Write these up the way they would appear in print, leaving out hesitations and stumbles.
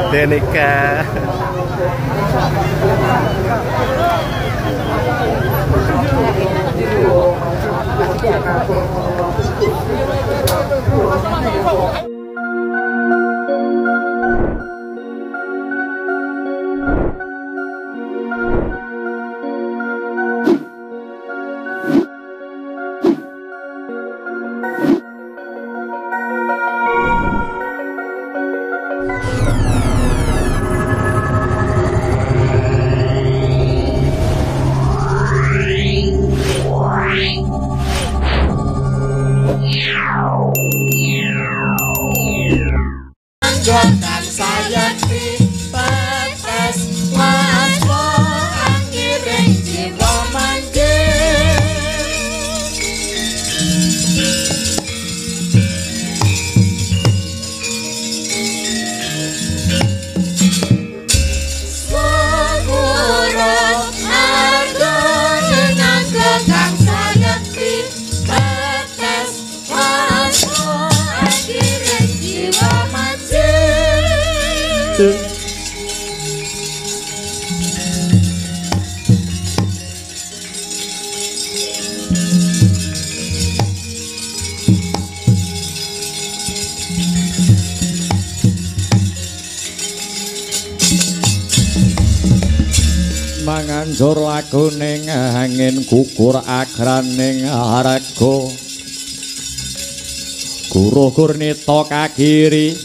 Denika. Manganjur lakuning angin gugur agraning harga guruh gurnita kakiri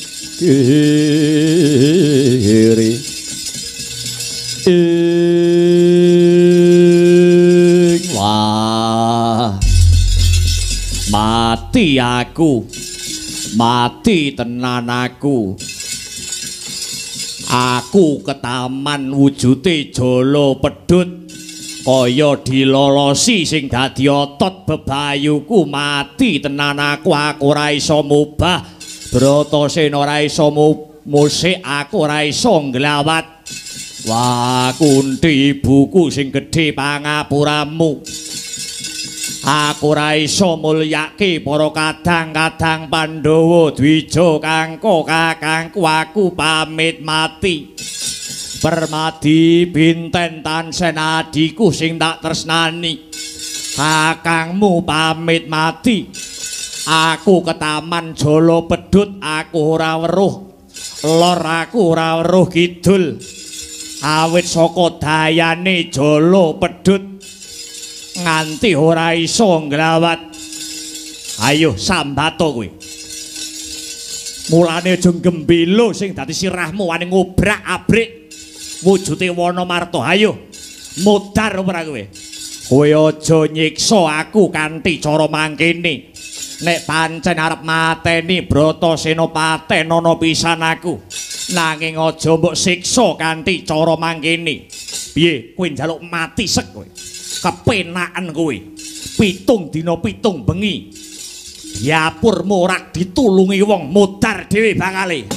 kiri ing wah mati aku, mati tenan aku. Aku ketaman wujute jala pedhut kaya dilolosi sing dadi otot bebayuku. Mati tenan aku, aku ora iso mubah Bratasena, ora iso musik, aku ora iso nglawat. Wah, kunti ibuku sing gedhe pangapuramu. Aku ora iso mulyake para kadang-kadang Pandhawa Dwija kangko kakangku. Aku pamit mati. Permadi binten tansen adhiku sing tak tresnani. Kakangmu pamit mati. Aku ketaman jala pedhut, aku ora weruh lor, aku ora weruh kidul. Awit saka dayane jala pedhut nganti ora iso nglawat. Ayo sambato kowe. Mulane aja gembilo sing dadi sirahmu wani ngobrak-abrik wujute Wanamarta. Ayo mudhar ora kowe. Kowe aja nyiksa aku kanthi cara mangkene. Nek pancen arep mateni Bratasena patenono pisan aku. Nanging aja mbok siksa kanthi cara mangkene. Piye kowe njaluk mati sek kowe? Kepenaken kowe. 7 dina 7 bengi dapurmu ora ditulungi wong, mudhar dhewe bakale.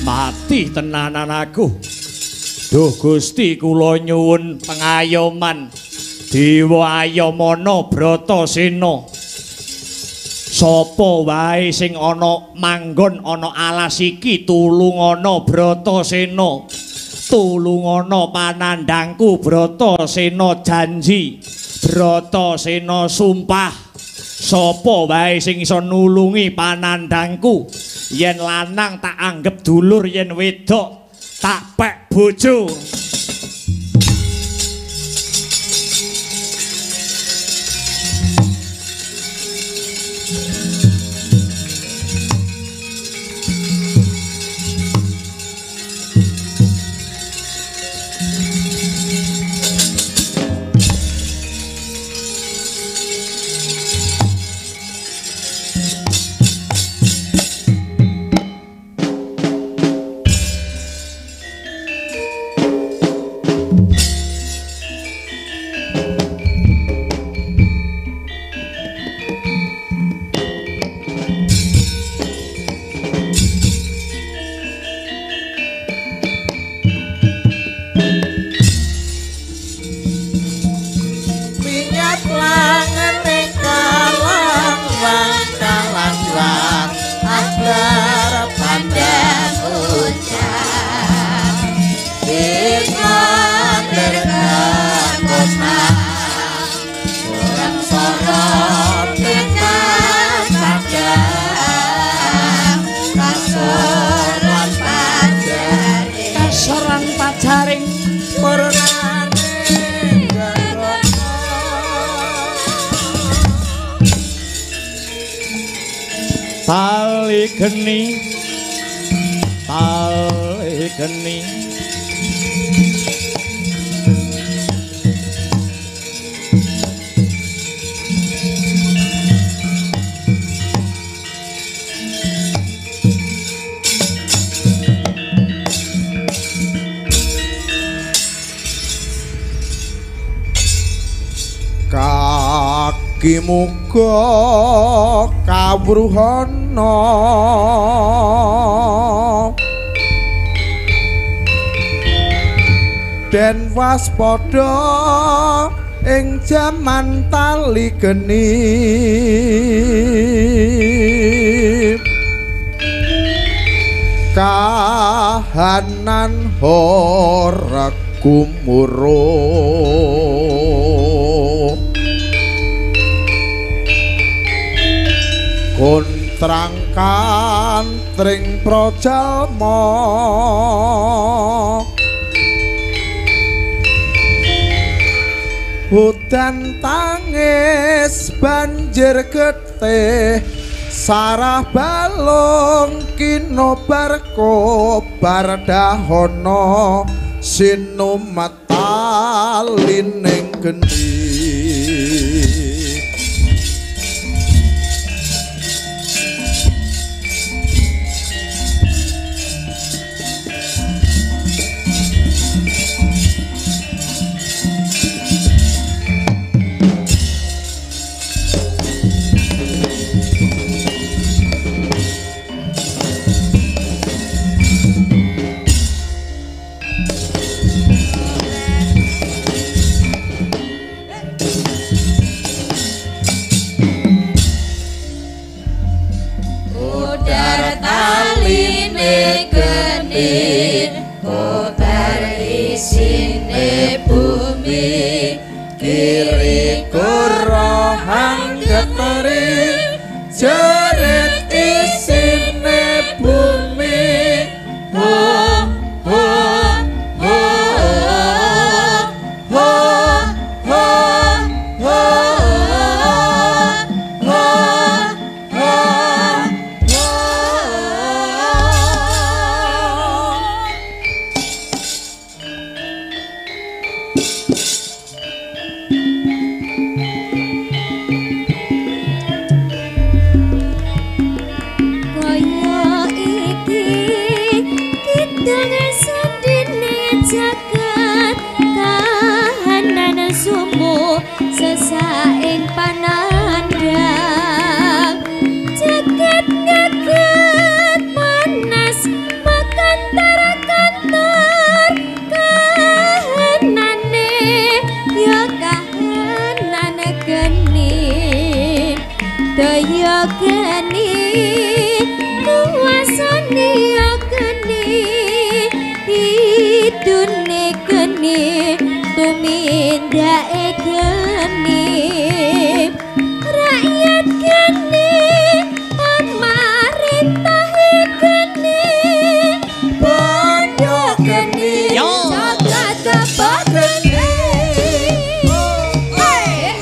Mati tenanan aku. Duh Gusti kula nyuwun pengayoman Dewa Ayamana Bratasena. Sapa wae sing ana manggon ana alas iki tulungana Bratasena. Tulungana panandhangku Bratasena janji, Bratasena sumpah. Sapa wae sing iso nulungi panandhangku, yen lanang tak anggep dulur, yen wedok tak pek bojo. Tali geni, tali geni. Kaki muga kawruhana den waspada ing jaman tali geni kahanan ora gumuruh kontrang kantring projalma udan tangis banjir getih sarah balung kinobar kobar dahono sinumetalining geni. Kiri korohang geteri jerit isine bumi ho ho ho ho ho ho ho ho. Sesaing panandang jagat ngaget panas makantar kantor kahanane ya kahanan geni daya geni kuasane ya geni idune geni tumindake geni rakyat geni pemerintahe geni bondo geni jagat kebak geni. Hey!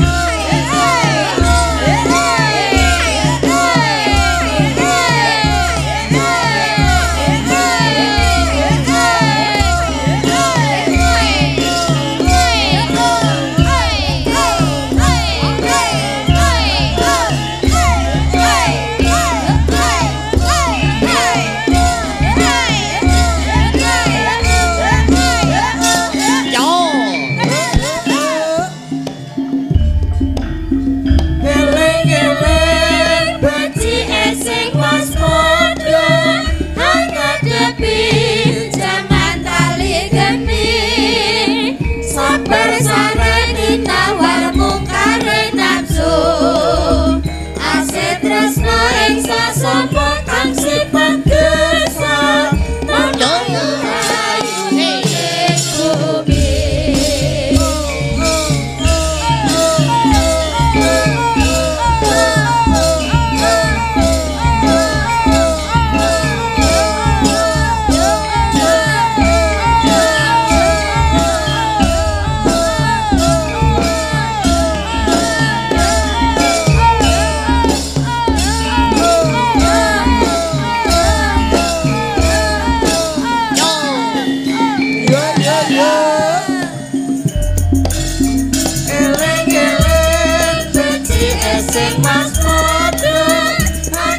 waspada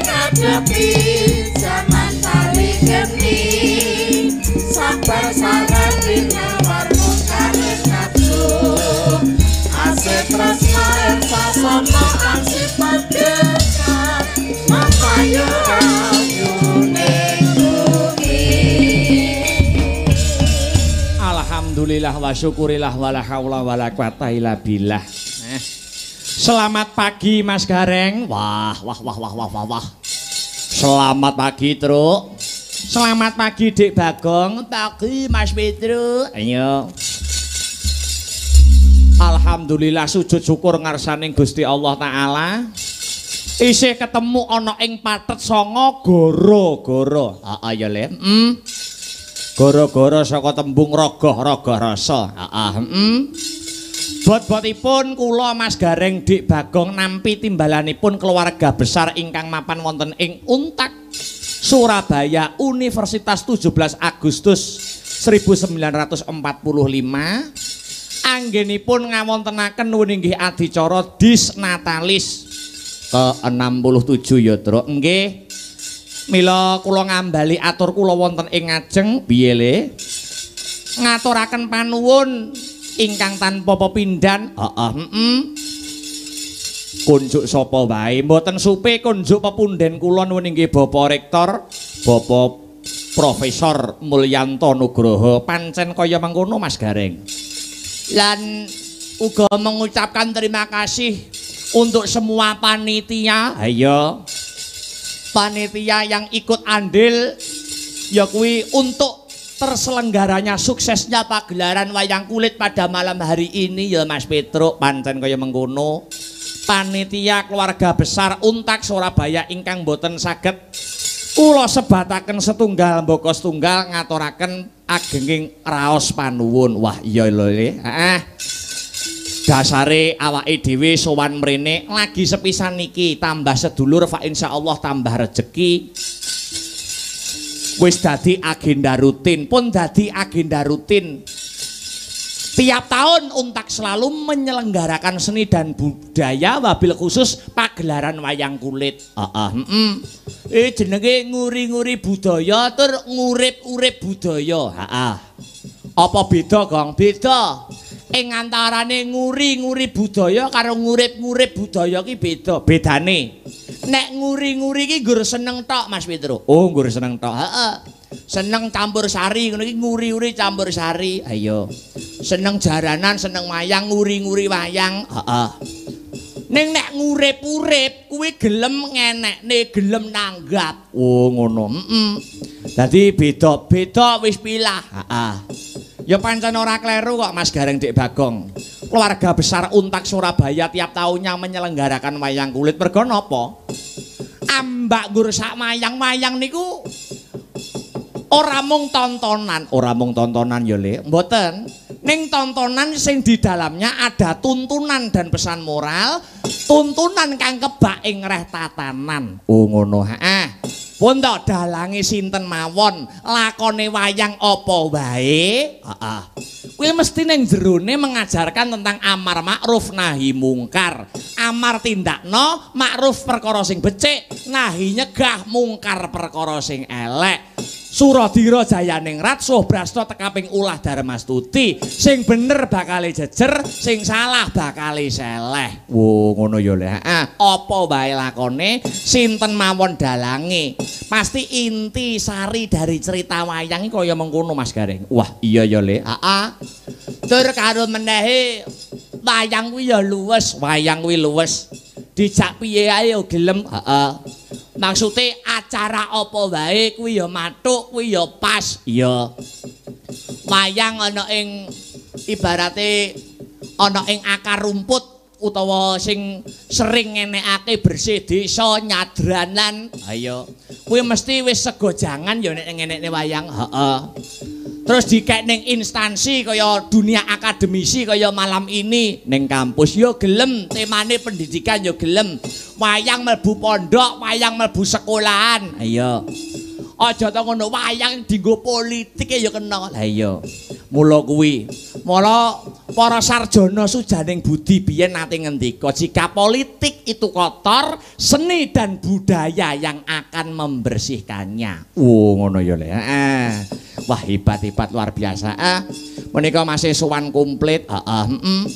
ngadepi zaman paling geni sabar saran winawar mungkare nafsu asih tresna sasana ansifat getar mapayu ayune bumi. Alhamdulillah wa syukurillah wala haula wala quwata illa billah. Selamat pagi Mas Gareng. Wah wah wah wah wah wah wah. Selamat pagi Truk. Selamat pagi Dik Bagong. Pagi Mas Petro. Ayo. Alhamdulillah sujud syukur ngarsaning Gusti Allah Ta'ala. Isih ketemu ana ing Pathet Sanga goro-goro. Heeh ya Le. Goro-goro saka tembung rogoh-rogoh rasa. Heeh. Bot-botipun kula Mas Gareng Dik Bagong nampi timbalanipun keluarga besar ingkang mapan wonten ing Untak Surabaya Universitas 17 Agustus 1945 anggenipun ngawontenaken nuwun inggih adicara Disnatalis ke-67 ya Truk. Nggih. Mila kula ngambali atur kula wonten ing ngajeng piye Le? Ngaturaken panuwun ingkang tanpa pepindhan. Heeh, Kunjuk sapa wae mboten supe kunjuk pepunden kula nuwun inggih Bapak Rektor, Bapak Profesor Mulyanto Nugroho. Pancen kaya mengkono Mas Gareng. Lan uga mengucapkan terima kasih untuk semua panitia. Ayo. Panitia yang ikut andil ya kuwi untuk terselenggaranya suksesnya pagelaran wayang kulit pada malam hari ini ya Mas Petruk. Pancen kaya mengkono. Panitia keluarga besar Untak Surabaya ingkang boten saged kula sebataken setunggal mbaka setunggal ngaturaken agenging raos panuwun. Wah iya lho Le. Heeh. Dasare awake dhewe sowan mrene lagi sepisan niki tambah sedulur fa insyaallah tambah rejeki. Wis dadi agenda rutin, pun dadi agenda rutin. Tiap tahun Untak selalu menyelenggarakan seni dan budaya wabil khusus pagelaran wayang kulit. Heeh, jenenge nguri-nguri budaya tur ngurip-urip budaya. Heeh. Apa beda, Gong? Beda. Ing antarane nguri-nguri budaya karo ngurip-ngurip budaya ki beda. Bedane. Nek nguri-nguri ki nggur seneng tok Mas Petro. Oh, nggur seneng tok. Heeh. Seneng campur sari ngono iki nguri-uri campur sari. Ayo. Seneng jaranan, seneng wayang, nguri-nguri wayang. Heeh. Ning nek ngurip-urip kuwi gelem ngenekne, gelem nanggap. Oh, ngono. Heeh. Dadi beda-beda wis pilah. Heeh. Ya pancen ora kleru kok Mas Gareng Dik Bagong. Keluarga besar Untak Surabaya tiap tahunnya menyelenggarakan wayang kulit. Mergo napa? Ambak nggur sak wayang-wayang niku ora mung tontonan, ora mung tontonan ya Le. Mboten. Ning tontonan sing di dalamnya ada tuntunan dan pesan moral, tuntunan kang kebak ing reh tatanan. Oh ngono. Heeh. Pun to dalange sinten mawon, lakone wayang apa wae? Heeh. Kuwi mesti ning jerone mengajarkan tentang amar ma'ruf nahi mungkar. Amar tindakno, ma'ruf perkara sing becik, nahi nyegah mungkar perkara sing elek. Suradira Jayaningrat Subrasta tekaping ulah Darmastuti. Sing bener bakale jejer, sing salah bakale seleh. Wo ngono ya Le. Heeh. Apa wae lakone, sinten mawon dalange. Pasti inti sari dari cerita wayang iki kaya mengkono Mas Gareng. Wah, iya ya Le. Heeh. Tur karo menehe wayang kuwi ya luwes, wayang kuwi luwes. Dijak piye ae ya gelem. Heeh. Maksude acara apa wae kuwi ya mathuk, kuwi ya pas. Iya. Wayang ana ing ibarate ana ing akar rumput utawa sing sering ngenekake bersih desa nyadranan. Ha iya. Kuwi mesti wis sego jangan ya nek ngenekne wayang. Heeh. Terus dikek ning instansi kaya dunia akademisi kaya malam ini ning kampus ya gelem, temane pendidikan ya gelem. Wayang mlebu pondok, wayang mlebu sekolahan. Ha iya. Aja to ngono, wayang dienggo politik ya kena. Lah iya. Mula kuwi, mula Para sarjana sujaning budi biyen nate ngendika, jika politik itu kotor, seni dan budaya yang akan membersihkannya. Oh, ngono ya le. Heeh. Wah, hebat-hebat luar biasa. Menika masih sowan komplit. Heeh, heeh.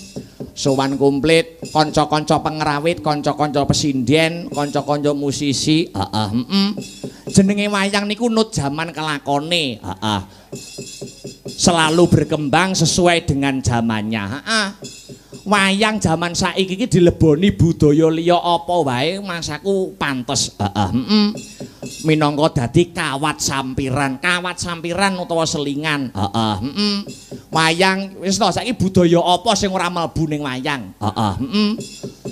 Sowan komplit, kanca-kanca pengrawit, kanca-kanca pesinden, kanca-kanca musisi. Heeh, heeh. Jenenge wayang niku nut jaman kelakone. Heeh. Selalu berkembang sesuai dengan zamannya. Heeh. Wayang jaman saiki iki dileboni budaya liya apa wae masaku pantes. Heeh, heeh. Minangka dadi kawat sampiran utawa selingan. Heeh, heeh. Wayang wis to saiki budaya apa sing ora mlebu ning wayang? Heeh, heeh.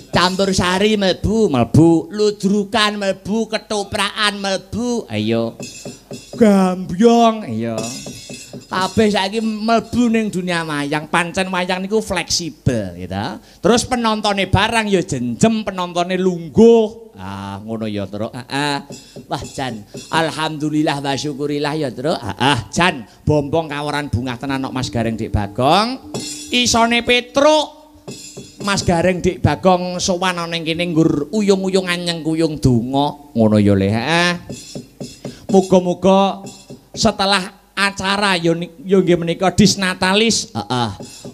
Campur sari mlebu, mlebu, ludrukan mlebu, ketoprakan mlebu. Ayo. Gambyong, iya. Kabeh saiki mlebu ning dunia wayang. Pancen wayang niku fleksibel gitu. Terus penontone barang ya jenjem, penontone lungguh. Ah, ngono ya, Truk. Heeh. Wah, jan. Alhamdulillah wa syukurillah ya, Truk. Heeh, jan. Bombong kawaran bungah tenan kok Mas Gareng Dik Bagong. Isone Petruk Mas Gareng Dik Bagong sowan ana ning kene nggur uyung-uyung anyeng kuyung donga. Ngono ya le. Heeh. Muga-muga setelah acara yo nggih menika Disnatalis, heeh,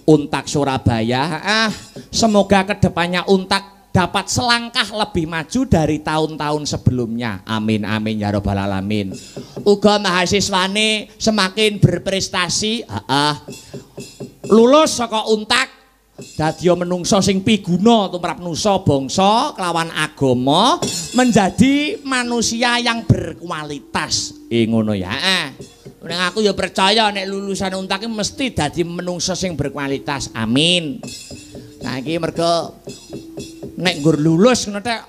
Untak Surabaya, heeh, semoga kedepannya Untak dapat selangkah lebih maju dari tahun-tahun sebelumnya. Amin amin ya robbal alamin. Uga mahasiswane semakin berprestasi, heeh, lulus saka Untak dadi menungso sing piguna tumrap nusa bangsa kelawan agama, menjadi manusia yang berkualitas. Ngono ya. Heeh. Nek aku ya percaya nek lulusan Untak iki mesti dadi menungso sing berkualitas. Amin. Saiki mergo nek nggur lulus ngono tek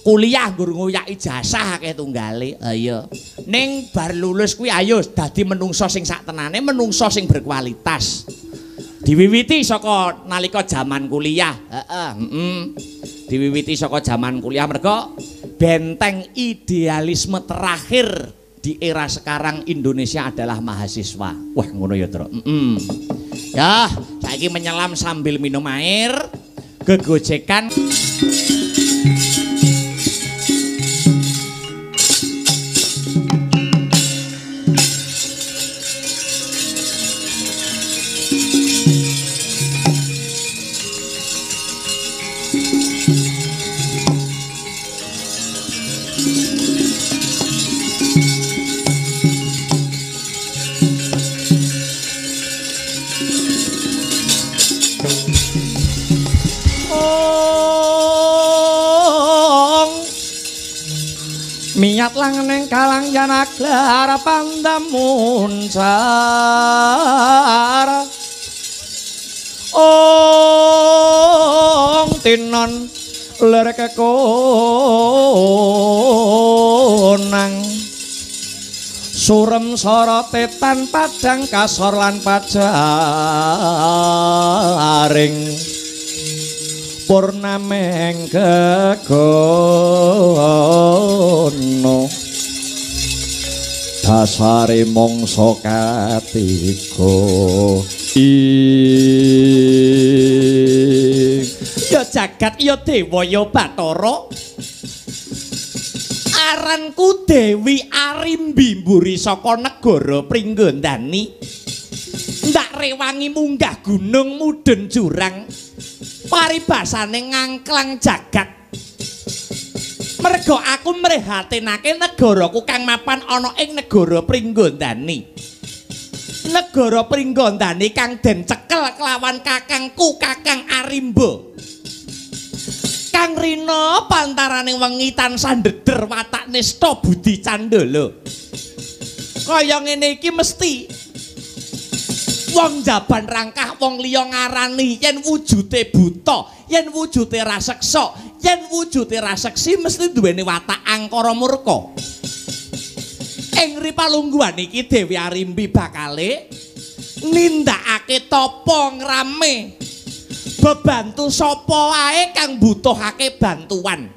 kuliah nggur ngoyak ijazah akeh tunggale. Ha iya. Ning bar lulus kuwi ayo dadi menungso sing sak tenane, menungso sing berkualitas. Diwiwiti saka nalika jaman kuliah. Heeh, heeh. Diwiwiti saka jaman kuliah mergo benteng idealisme terakhir di era sekarang Indonesia adalah mahasiswa. Wah, ngono ya, Truk. Heeh. Ya, saiki menyelam sambil minum air, gegojekan. Miyat lang neng kalang janaklar pandamun sar ong tinon ler kekonang surem sorote tan padang kasor lan pajaring purnameng gegono dasare mangsa katiga ing ya jagat ya dewa ya Bathara, aranku Dewi Arimbi mburi saka negara Pringgondani, ndak rewangi munggah gunung mudhun jurang paribasane ngangklang jagat. Merga aku mrihatinake negaraku kang mapan ana ing negara Pringgondani. Negara Pringgondani kang den cekel kelawan kakangku Kakang Arimba. Kang rina pantarane wengi tansah ndeder watak nista budi candala. Kaya ngene iki mesti wong jaban rangkah wong liya ngarani yen wujude buta, yen wujude raseksa, yen wujude raseksi mesti duweni watak angkara murka. Ing ripalungguhan iki Dewi Arimbi bakale nindakake tapa ngrame bebantu sapa wae kang butuhake bantuan.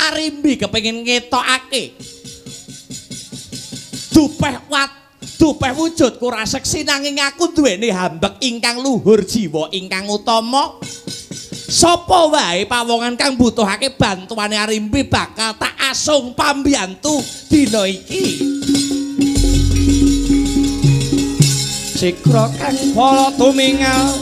Arimbi kepengin ngetokake dupeh wat Dupeh wujudku ora seksi nanging aku duweni hambek ingkang luhur jiwa ingkang utama. Sapa wae pawongan kang butuhake bantuane Arimbi bakal tak asung pambiyantu dina iki. Sikra kang pala tumingal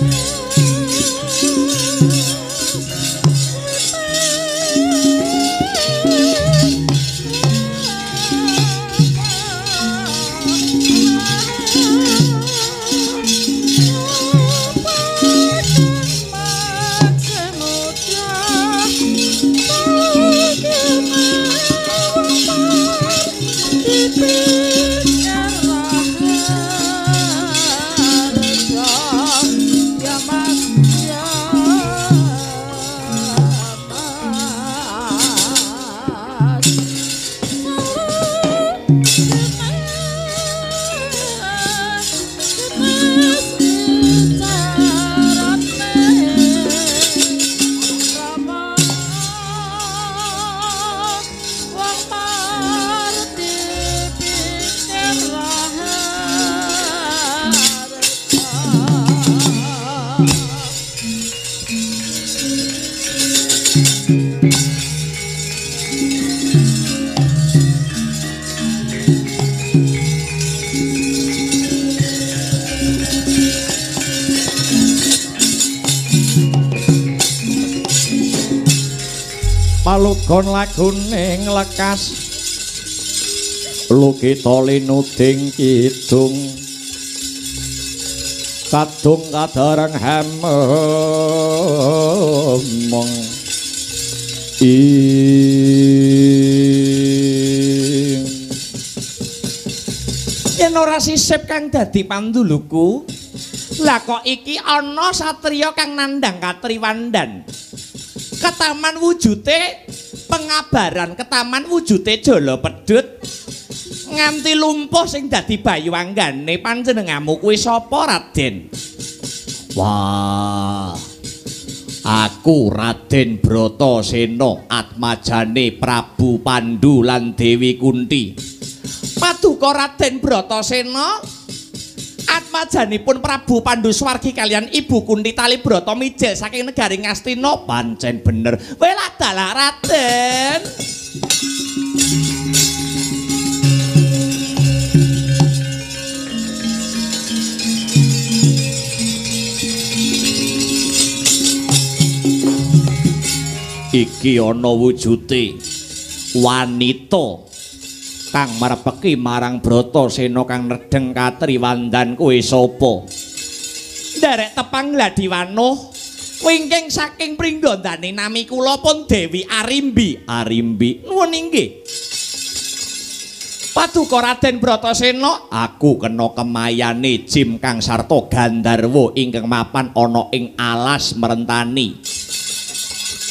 Palugon lagune nglekas lukita linuding kidung kadung kadareng hemeng ing. Yen ora sisip kang dadi panduluku, lah kok iki ana satriya kang nandhang katriwandan. Ketaman wujute pengabaran, ketaman wujute jala pedhut nganti lumpuh sing dadi bayu anggane panjenenganmu kuwi sapa Raden? Wah, aku Raden Bratasena atmajane Prabu Pandu lan Dewi Kunti. Paduka Raden Bratasena atmajanipun Prabu Pandu Swargi kalian Ibu Kunti tali brata mijil saking negari Ngastina. Pancen bener. Welah dalah Raden. Iki ana wujute wanita kang marepeki marang Bratasena kang nedheng katriwandan. Kowe sapa? Nderek tepang Gladiwanuh wingking saking pringgondane nami kula pun Dewi Arimbi. Arimbi, nuwun inggih. Paduka Raden Bratasena, aku kena kemayane Jim kang sarta Gandharwa ingkang mapan ana ing alas Merentani.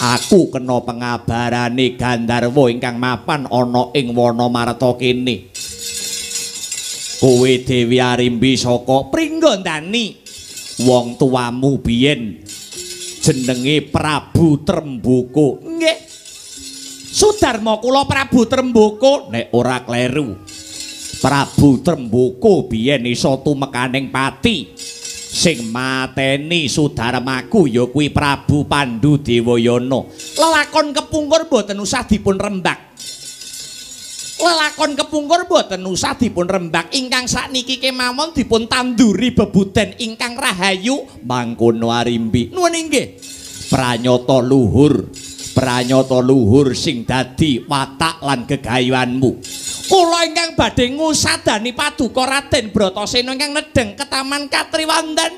Aku kena pengabarane Gandharwa ingkang mapan ana ing wana Marta kene. Kowe Dewi Arimbi saka Pringgondani? Wong tuamu biyen jenenge Prabu Tremboko. Nggih. Sudarma kula Prabu Tremboko. Nek ora kleru, Prabu Tremboko biyen iso tumekaning pati. Sing mateni sudarmaku ya kuwi Prabu Pandu Dewayana. Lelakon kepungkur mboten usah dipun rembak. Lelakon kepungkur mboten usah dipun rembak. Ingkang sakniki kemawon dipun tanduri bebuden ingkang rahayu. Mangkono Arimbi. Nuwun inggih. Pranyata luhur, pranyata luhur sing dadi watak lan gegayuhanmu. Kula ingkang badhe ngusadani paduka Raden Bratasena ingkang nedheng ketaman katriwandan.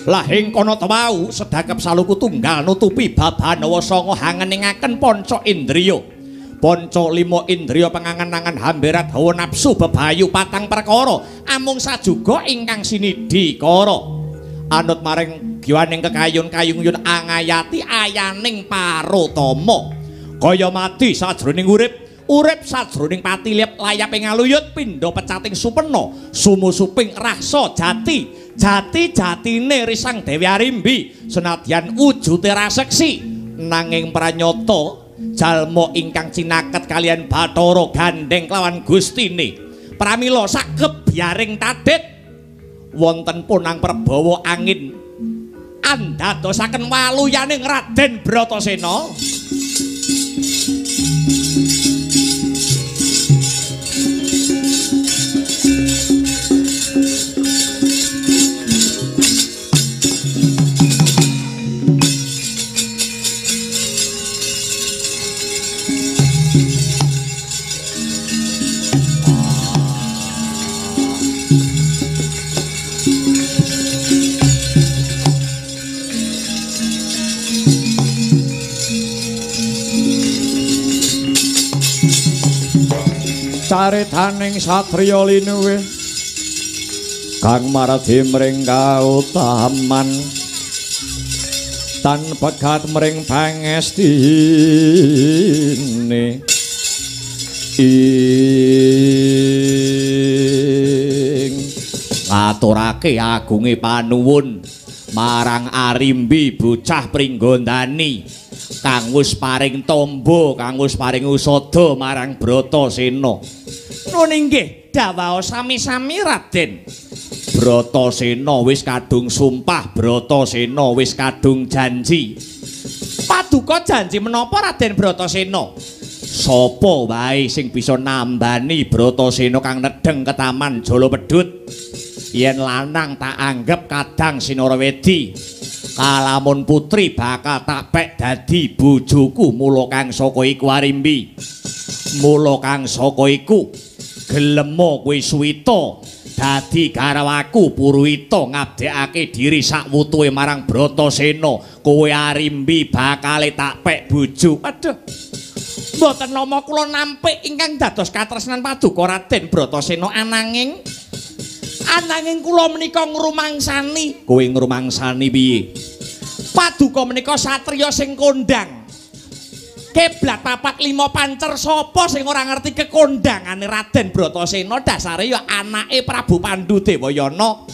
Lahing kono tawau sedakep saluku tunggal nutupi babanawa sanga hangeningaken panca indriya. Panca lima indriya pengangen-angen hamberat hawa nafsu bebayu patang perkara amung sajuga ingkang sinidhi kara. Anut maring giwaning kekayun kayung yun angayati ayaning parutama. Kaya mati sajroning urip, urip sajroning pati lip layaping aluyut pindha pecating supena, sumusuping rasa jati. Jati-jatine Risang Dewi Arimbi senadyan wujude raseksi nanging pranyata jalma ingkang cinaket kaliyan Bathara gandheng kelawan gustine. Pramila sagebyaring tadhit wonten punang perbawa angin andadosaken waluyaning Raden Bratasena. Caritaning satriya linuwih kang maradi mring kautaman tan pegat mring pangestine ing ngaturake agunge panuwun marang Arimbi bocah Pringgondani kang wis paring tombo, kang wis paring usada marang Bratasena. Nun inggih dawuh sami-sami Raden. Bratasena wis kadung sumpah, Bratasena wis kadung janji. Paduka janji menapa Raden Bratasena? Sapa wae sing bisa nambani Bratasena kang nedheng ketaman Jalapedhut? Yen lanang tak anggep kadang Sinarawedi, kalamun putri bakal tak pek dadi bojoku. Mula kang saka iku Arimbi, mula kang saka iku gelemo kowe suwita dadi garwaku Purwita ngabdekake diri sakwutuhe marang Bratasena. Kowe Arimbi bakale tak pek bojo. Aduh, mboten nama kula nampik ingkang dados katresnan paduka Raden Bratasena, ananging kula menika ngrumangsani. Kowe ngrumangsani piye? Paduka menika satriya sing kondang. Keblat 4 5 pancer, sapa sing ora ngerti kekondangane Raden Bratasena? Dasare ya anake Prabu Pandu Dewayana.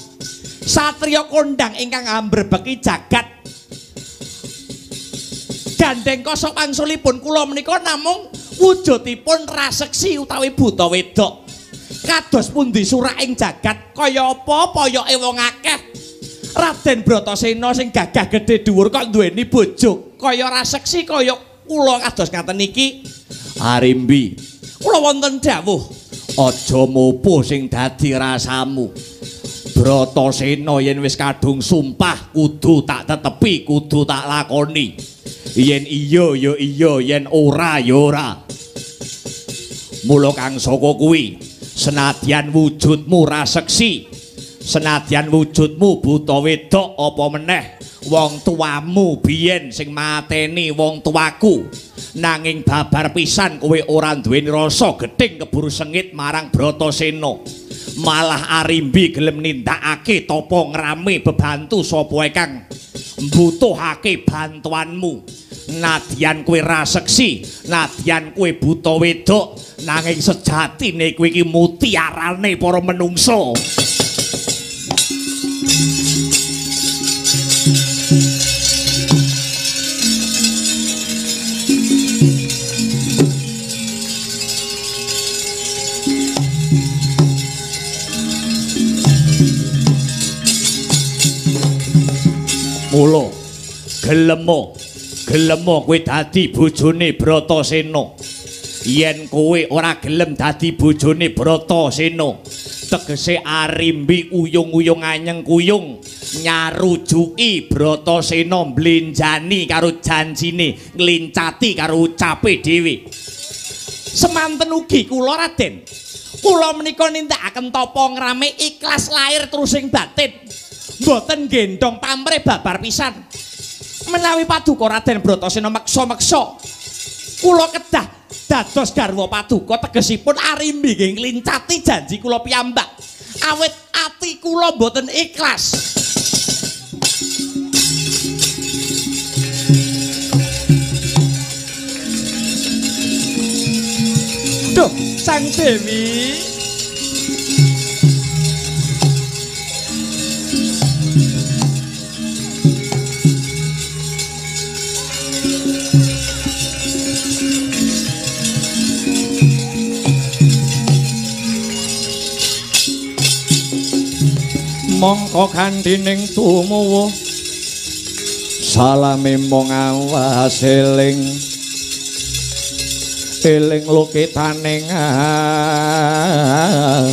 Satriya kondang ingkang ambrebeki jagat. Gandeng kosok wangsulipun kula menika namung wujudipun raseksi utawi buta wedok. Kados pundi suraking jagat kaya apa poyoke wong akeh. Raden Bratasena sing gagah gedhe dhuwur kok duweni bojo kaya raseksi kaya kula kados ngaten iki. Arimbi, kula wonten dawuh, aja mopo sing dadi rasamu. Bratasena yen wis kadung sumpah kudu tak tetepi, kudu tak lakoni. Yen iya ya iya, yen ora ya ora. Mula kang saka kuwi senadyan wujudmu raseksi, senadyan wujudmu buta wedok, apa meneh wong tuamu biyen sing mateni wong tuaku, nanging babar pisan kowe ora duweni rasa gething keburu sengit marang Bratasena. Malah Arimbi gelem nindakake tapa ngrame bebantu sapa kang mbutuhake bantuanmu. Nadyan kowe raseksi, nadyan kowe buta wedok, nanging sejatine kowe iki mutiarane para menungsa. Mula gelemo, gelemo kowe dadi bojone Bratasena. Yen kowe ora gelem dadi bojone Bratasena, tegese Arimbi uyung-uyung anyeng kuyung nyarujuki Bratasena mblenjani karo janjine, nglincati karo ucape dhewe. Semanten ugi kula Raden, kula menika nindakaken tapa ngrame ikhlas lahir trusing batin, mboten gendong pamrih babar pisan. Menawi paduka Raden Bratasena meksa-meksa kula kedah dados garwa paduka, tegesipun Arimbi nggih nglincati janji kula piyambak, awit ati kula mboten ikhlas. Duh, Sang Dewi. Kamangka gandhining tumuwuh salame mung awas eling eling lukitaning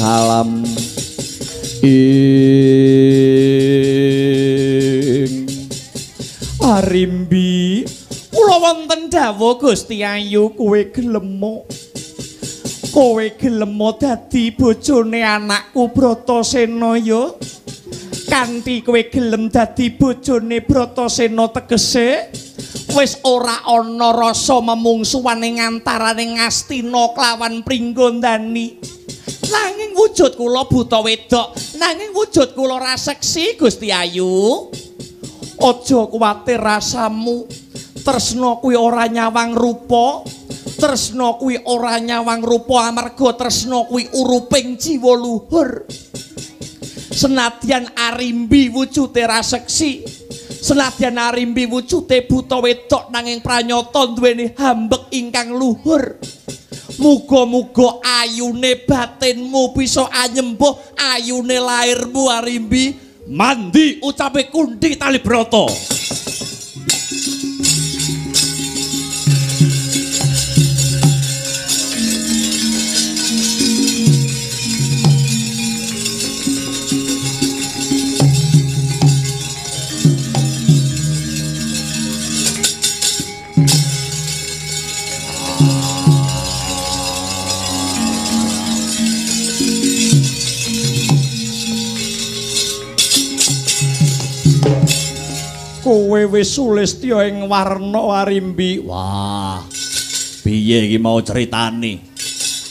alam ing Arimbi kula wonten dawuh Gusti Ayu kowe gelem kowe gelem dadi bojone anakku Bratasena ya. Kanthi kowe gelem dadi bojone Bratasena tegese wis ora ana rasa memungsuhan ing antarane Ngastina kelawan Pringgondani. Nanging wujud kula buta wedok, nanging wujud kula ra seksi Gusti Ayu. Aja kuwatir rasamu, tresna kuwi ora nyawang rupa. Tresna kuwi ora nyawang rupa amarga tresna kuwi uruping jiwa luhur. Senadyan Arimbi wujude ra seksi, senadyan Arimbi wujude buta wedok nanging pranyata duweni hambek ingkang luhur. Muga-muga ayune batinmu bisa anyembuh ayune lairmu Arimbi. Mandi ucape Kunthi Talibrata. Kowe wis sulistya ing warna Arimbi. Wah, piye iki mau critane?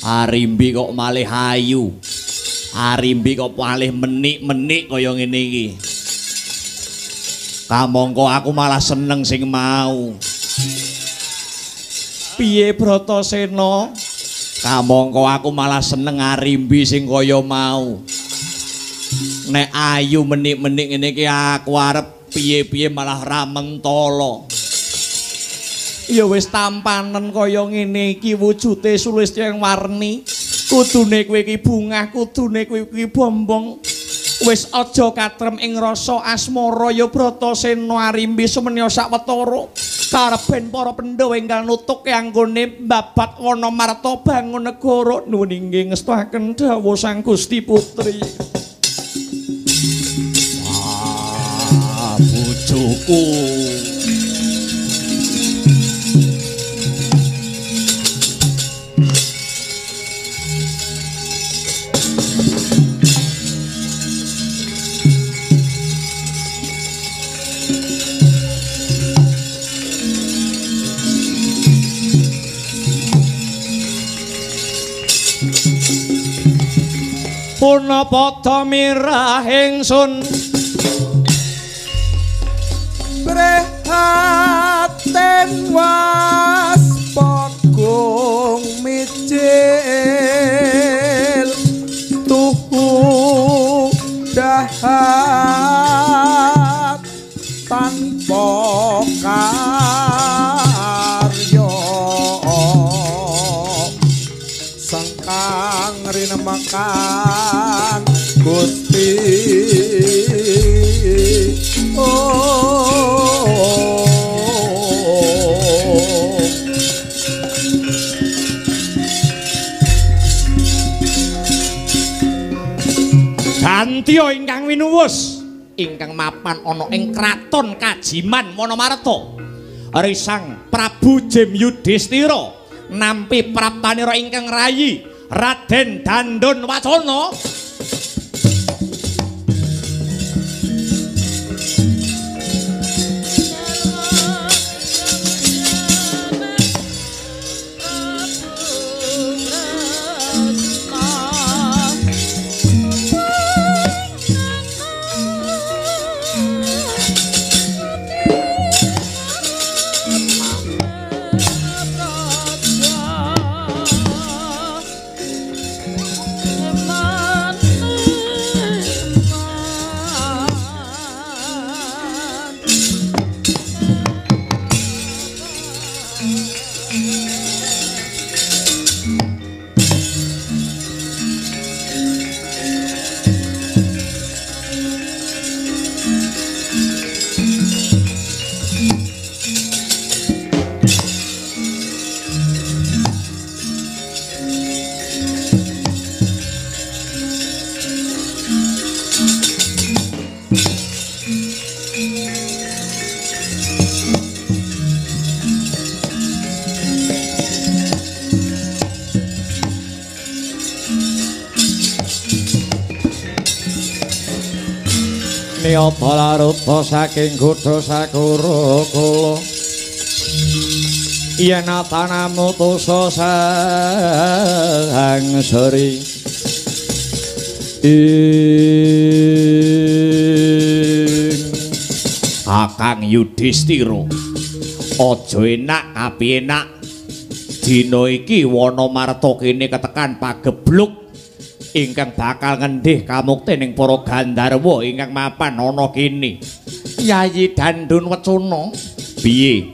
Arimbi kok malih ayu. Arimbi kok malih menik-menik kaya ngene iki. Kamangka aku malah seneng sing mau. Piye Bratasena? Kamangka aku malah seneng Arimbi sing kaya mau. Nek ayu menik-menik ngene iki aku arep piye-piye malah ra mentala. Ya wis tampanen kaya ngene iki wujude sulistya ing warni. Kudune kowe iki bungah, kudune kowe iki bombong. Wis aja katrem ing rasa asmara ya Bratasena Arimbi sumenya sawetara. Kareben para Pandhawa enggal nutuk anggone mbabat Wanamarta bangun negara. Nuwun inggih ngestuaken dawuh Sang Gusti Putri. Bojoku. Punapa mirah ingsun prihatin was pogung mijil tuhu dahat tanpa karya sengkang rinemekan Gusti. Oh, Gantya ingkang winuwus ingkang mapan ana ing kraton Kajiman Wanamarta risang Prabu Jem Yudhistira nampi praptanira ingkang rayi Raden Dandun Wacana. Aman. Niyata laruta saking kutha Sakura kula yen atanamu tusa sang seri ing Kakang Yudhistira aja enak kapiye enak dina iki Wanamarta kene ketekan pagebluk ingkang bakal ngendih kamuktening para gandharwa ingkang mapan ana kene. Yayi Dandun Wecana, piye?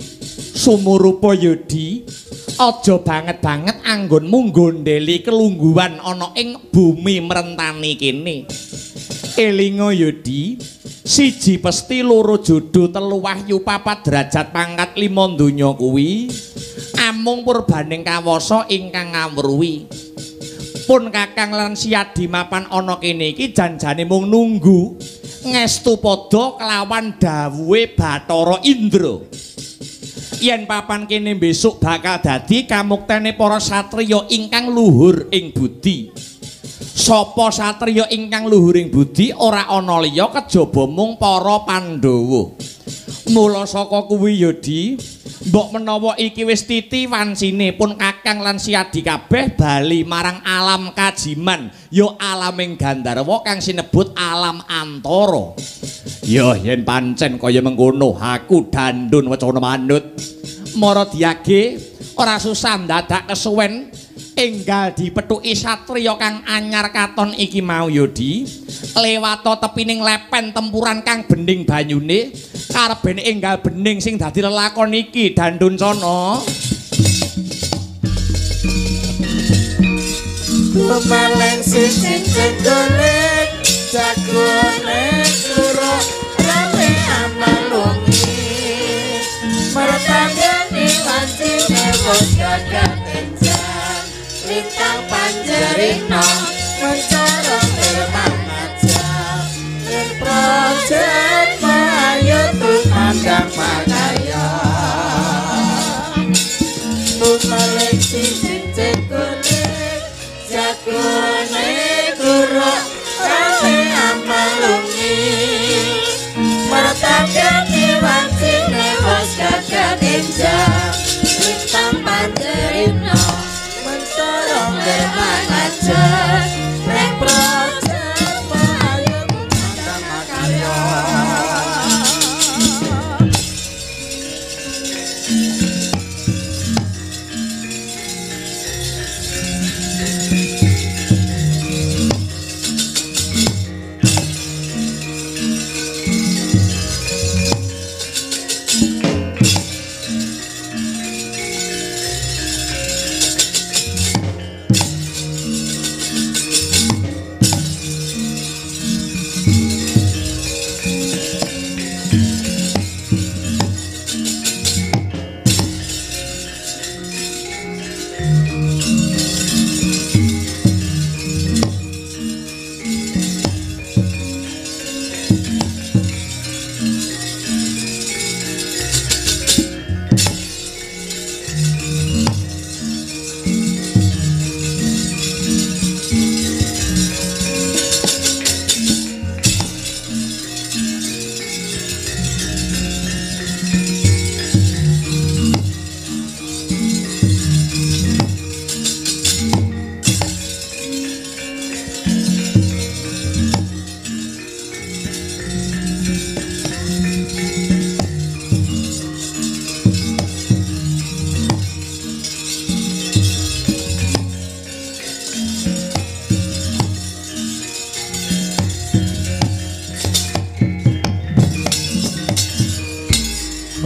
Sumurupa Yudi, aja banget-banget anggonmu nggondheli kelungguhan ana ing bumi mrentani kene. Elinga Yudi, siji pesti loro jodo telu wahyu papat derajat pangkat lima donya kuwi amung purbaning kawasa ingkang ngawruhi. Pun Kakang lan Siyadi mapan ana kene iki janjane mung nunggu ngestu padha kelawan dawuhe Bathara Indra. Yen papan kene besok bakal dadi kamuktene para satriya ingkang luhur ing budi. Sapa satriya ingkang luhur ing budi ora ana liya kejaba mung para Pandhawa. Mula saka kuwi Yudi, mbok menawa iki wis titi wancine pun Kakang lan Siyadi kabeh bali marang alam kajiman, ya alaming gandharwa kang sinebut alam antara. Ya yen pancen kaya mengkono, aku Dandun Wecana manut. Mara diage ora susah ndadak kesuwen enggal dipethuki satriya kang anyar katon iki mau Yudi. Lewata tepining lepen tempuran kang bening banyune, karebene enggal bening sing dadi lelakon iki Dandun Cana. Lumaleng siji cenggolet jagone kuro rame amalungi mertandani wancine wis gagah enjang lintang panjerino mencorong firman aja ing projet mayo tumandang makaya lumaleng siji cenggolet jagone kuro rame amalungi mertandani wancine wis gagah enjang lintang panjerino mencorong firman aja ring projet mayo tumandang makarya.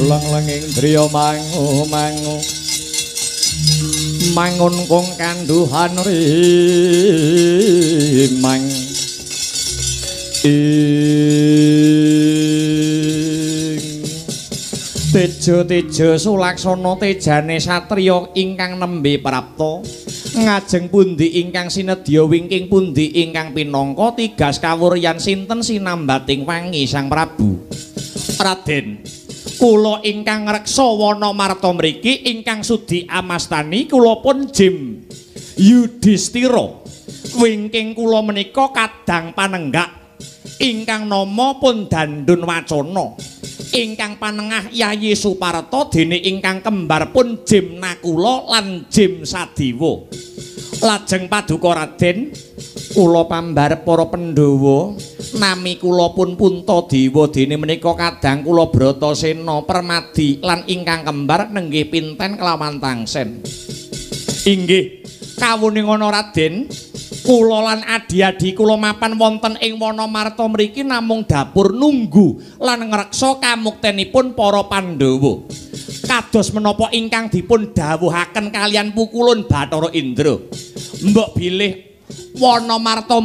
Leng-lenging driya mangu-mangu mangun kung kanduhan rimang ing teja-teja sulaksana tejane satriya ingkang nembe prapta ngajeng pundi ingkang sinedya wingking pundi ingkang pinangka tigas kawuryan sinten sinambating wangi Sang Prabu. Raden, kula ingkang ngreksa Wanamarta mriki ingkang sudi amastani kula pun Jim Yudhistira. Wingking kula menika kadang panenggak Ingkang nama pun Dandun Wacana. Ingkang panengah Yayi Suparta dene ingkang kembar pun Jim Nakula lan Jim Sadiwa. Lajeng paduka Raden, kula pambarep para Pandhawa, nami kula pun Puntadewa dene menika kadang kula Bratasena Permadi lan ingkang kembar nenggih pinten kelawan tangsen. Inggih, kawuningana Raden, kula lan adi-adi kula mapan wonten ing Wanamarta mriki namung dapur nunggu lan ngreksa kamuktenipun para Pandhawa. Kados menapa ingkang dipun dawuhaken kaliyan pukulun Bathara Indra. Mbok bilih Wanamarta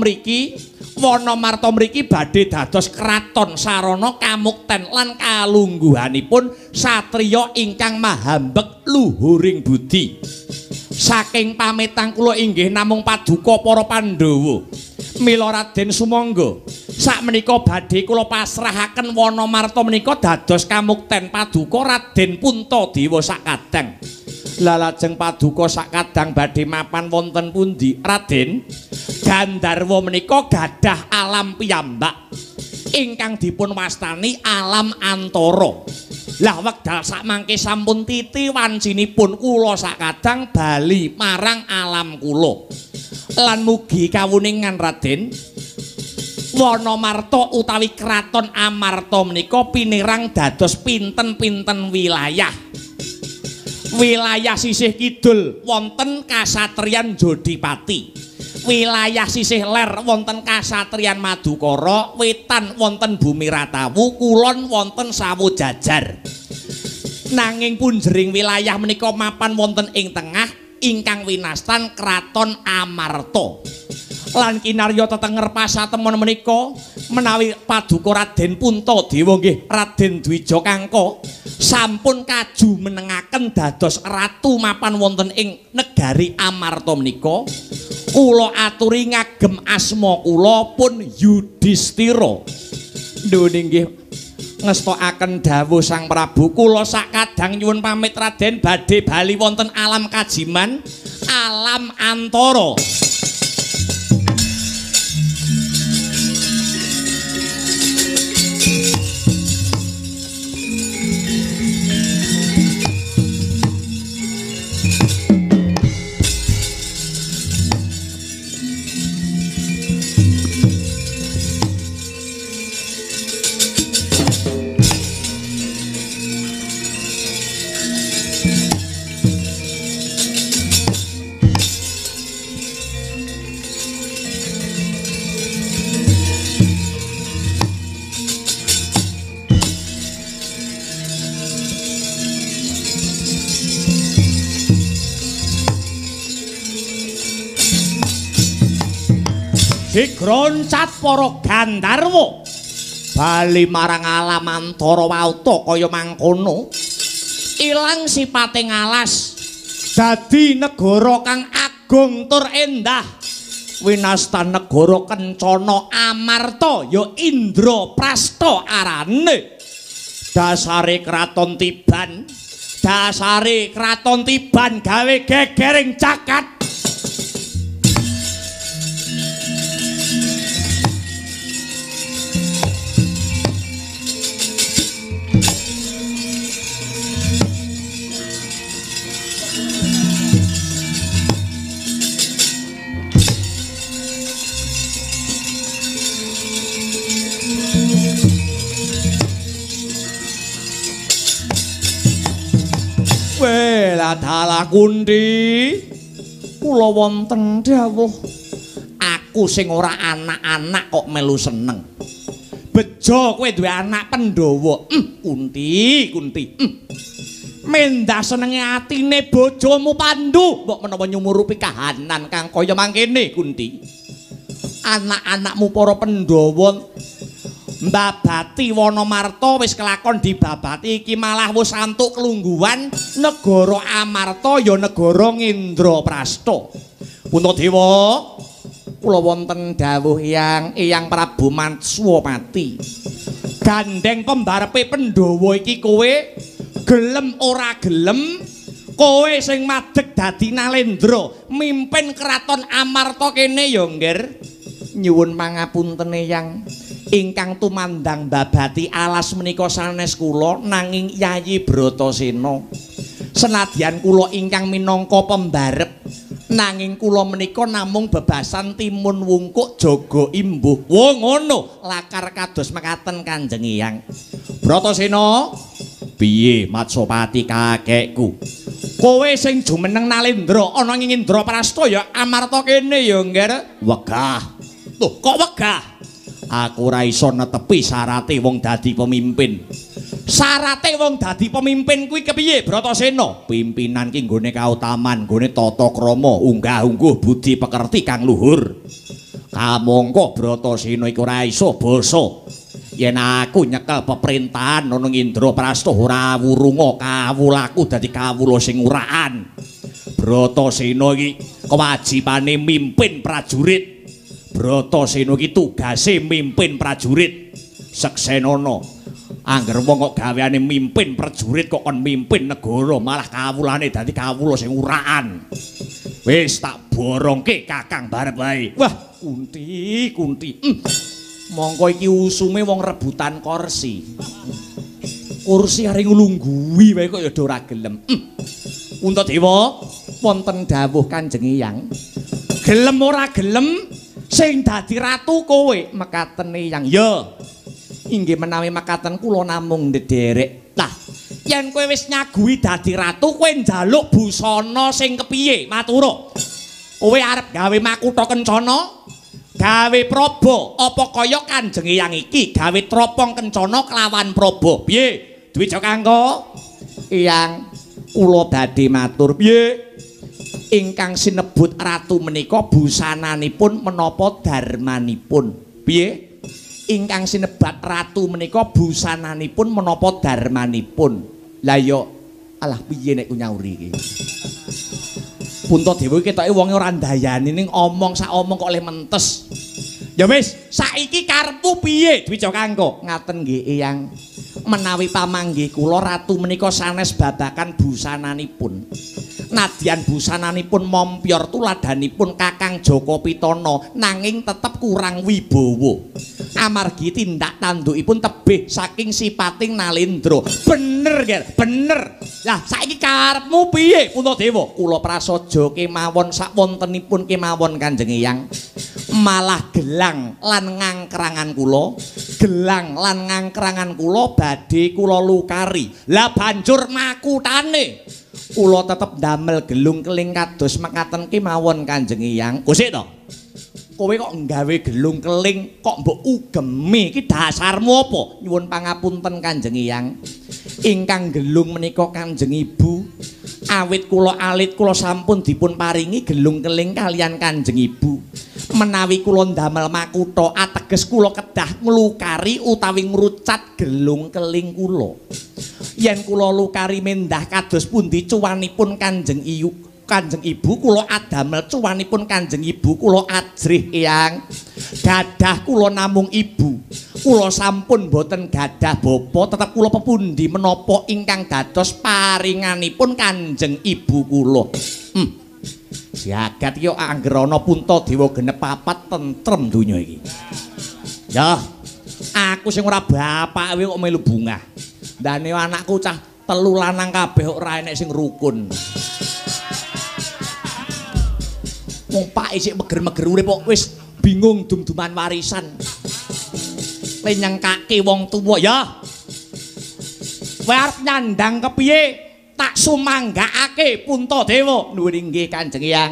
mriki badhe dados kraton sarana kamukten lan kalungguhanipun satriya ingkang mahambek luhuring budi. Saking pamitang kula inggih namung paduka para Pandhawa. Mila Raden sumangga, sakmenika badhe kula pasrahaken Wanamarta menika dados kamukten paduka Raden Puntadewa sakadang. Lah lajeng paduka sakadang badhe mapan wonten pundi? Raden, Gandharwa menika gadah alam piyambak ingkang dipun wastani alam antara. Lah wekdal sakmangke sampun titi wancinipun kula sakadang bali marang alam kula. Lan mugi kawuningan Raden, Wanamarta utawi kraton Amarta menika pinirang dados pinten-pinten wilayah. Wilayah sisih kidul wonten kasatriyan Jodipati. Wilayah sisih ler wonten kasatriyan Madukara, wetan wonten Bumi Ratawu, kulon wonten Sawojajar. Nanging punjering wilayah menika mapan wonten ing tengah ingkang winastan Kraton Amarta. Lan kinarya tetenger pasatemon menika menawi paduka Raden Puntadewa nggih Raden Dwija Kangka sampun kaju menengaken dados ratu mapan wonten ing negari Amarta menika. Kula aturi ngagem asma kula pun Yudhistira. Ndhone nggih ngestokaken dawuh Sang Prabu, kula sakadang nyuwun pamit Raden badhe bali wonten alam kajiman, alam antara. Digroncat para Gandharwa bali marang alam antara wauta kaya mangkono, ilang sipate ngalas dadi negara kang agung tur endah, winastan negara kencana Amarta ya Indraprasta arane. Dasare kraton Tiban, dasare kraton Tiban gawe gegering jagat. Dalah Kunti, kula wonten dawuh. Aku sing ora anak-anak kok melu seneng. Bejo kowe duwe anak Pandhawa. Kunti, Kunti. Mendah senenge atine bojomu Pandu, mbok menawa nyumurupi kahanan kang kaya mangkene, Kunti. Anak-anakmu para Pandhawa mbabati Wanamarta wis kelakon dibabati, iki malah wis antuk kelungguhan negara Amarta ya negara Ngendraprasta. Puntadewa, kula wonten dawuh Eyang, Eyang Prabu Matswapati. Gandeng pembarepe Pandhawa iki kowe gelem ora gelem, kowe sing madeg dadi Nalendra mimpin kraton Amarta kene ya, Ngger. Nyuwun pangapunten Eyang. Ingkang tumandang babati alas menika sanes kula nanging Yayi Bratasena. Senadyan kula ingkang minangka pembarep nanging kula menika namung bebasan timun wungkuk jaga imbuh. Wo ngono, lakar kados mekaten Kanjeng Hyang. Bratasena, piye Matsopati kakekku? Kowe sing jumeneng Nalendra ana ing Indraprasta ya amarta kene ya, Ngger. Wegah. Loh, kok wegah? Aku ora iso netepi syarate wong dadi pemimpin. Syarate wong dadi pemimpin kuwi kepiye, Bratasena? Pimpinan ki nggone kautaman, nggone tata krama, unggah-ungguh budi pekerti kang luhur. Kamangka Bratasena iku ora iso basa. Yen aku nyekel peperintahan ana ing Indraprasta ora wurunga kawulaku dadi kawula sing uraan. Bratasena iki kewajibane mimpin prajurit. Bratasena iki tugase mimpin prajurit. Seksenana. Angger wong kok gaweane mimpin prajurit kok kon mimpin negara, malah kawulane dadi kawula sing uraan. Wis tak borongke Kakang barep wae. Wah, kunti, kunti. Mongko iki usume wong rebutan kursi. Kursi arep nglungguhi wae kok ya ora gelem. Puntadewa, wonten dawuh Kanjeng Hyang. Gelem ora gelem sing dadi ratu kowe, mekaten Hyang. Ya. Inggih menawi mekaten kula namung ndederek. Lah, yen kowe wis nyaguhi dadi ratu, kowe njaluk busana sing kepiye? Matura. Kowe arep gawe makutha kencana, gawe praba apa kaya Kanjeng Hyang iki gawe tropong kencana kelawan praba. Piye? Dwija Kangka? Hyang, kula badhe matur. Piye? Ingkang sinebut ratu menika busananipun menapa darmanipun? Piye? Ingkang sinebat ratu menika busananipun menapa darmanipun? Lah ya alah piye nek ku nyauri iki? Puntadewa iki ketoke wonge ora ndayani ning omong sak omong kok oleh mentes. Ya wis, saiki karepmu piye Dwija Kangka? Ngaten nggih Eyang. Menawi pamanggih kula ratu menika sanes babakan busananipun. Nadyan busananipun mompyor tuladhanipun Kakang Jaka Pitana nanging tetep kurang wibawa. Amargi tindak tandukipun tebih saking sipating Nalendra. Bener, Ger, bener. Lah saiki karepmu piye Puntadewa? Kula prasaja kemawon sakwontenipun kemawon Kanjeng Hyang. Malah gelang lan ngangkrangan kula, gelang lan ngangkrangan kula badhe kula lukari. Lah banjur makutane kula tetep ndamel gelung keling kados mekaten kemawon Kanjeng Hyang. Kosik to? Kowe kok nggawe gelung keling kok mbok ugemi iki dasarmu apa? Nyuwun pangapunten Kanjeng Hyang. Ingkang gelung menika Kanjeng Ibu. Awit kula alit kula sampun dipun paringi gelung keling kalian Kanjeng Ibu. Menawi kula ndamel makutha ateges kula kedah nglukari utawi ngrucat gelung keling kula. Yen kula lukari mendah kados pundi cuwanipun Kanjeng Iyu, Kanjeng Ibu kula adamel cuwanipun Kanjeng Ibu kula ajrih Eyang. Gadah kula namung ibu. Kula sampun boten gadah bapa, tetep kula pepundi menapa ingkang dados paringanipun Kanjeng Ibu kula. Jagat iki angger ana Puntadewa genep papat tentrem donya iki. Ya, aku sing ora bapak kowe kok melu bungah. Ndane anakku cah telu lanang kabeh kok ora enek sing rukun. Wong pak isik meger-meger urip kok wis bingung dum-duman warisan. Le nyengkake wong tuwa ya. Kowe arep nyandang kepiye? Tak sumanggakake Puntadewa. Nuwun inggih Kanjeng Hyang.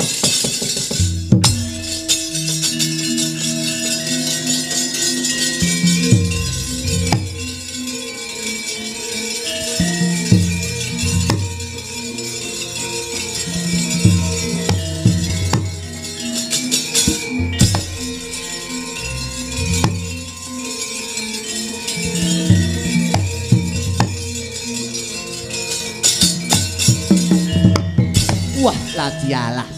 Wah, ladialah.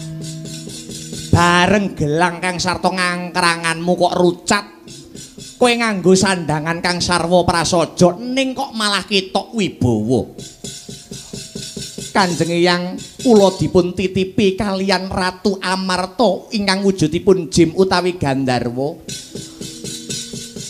Bareng gelang kang sarta ngangkranganmu kok rucat. Kowe nganggo sandangan kang sarwa prasaja ning kok malah ketok wibawa. Kanjeng Hyang kula dipun titipi kalian Ratu Amarta ingkang wujudipun jim utawi gandharwa.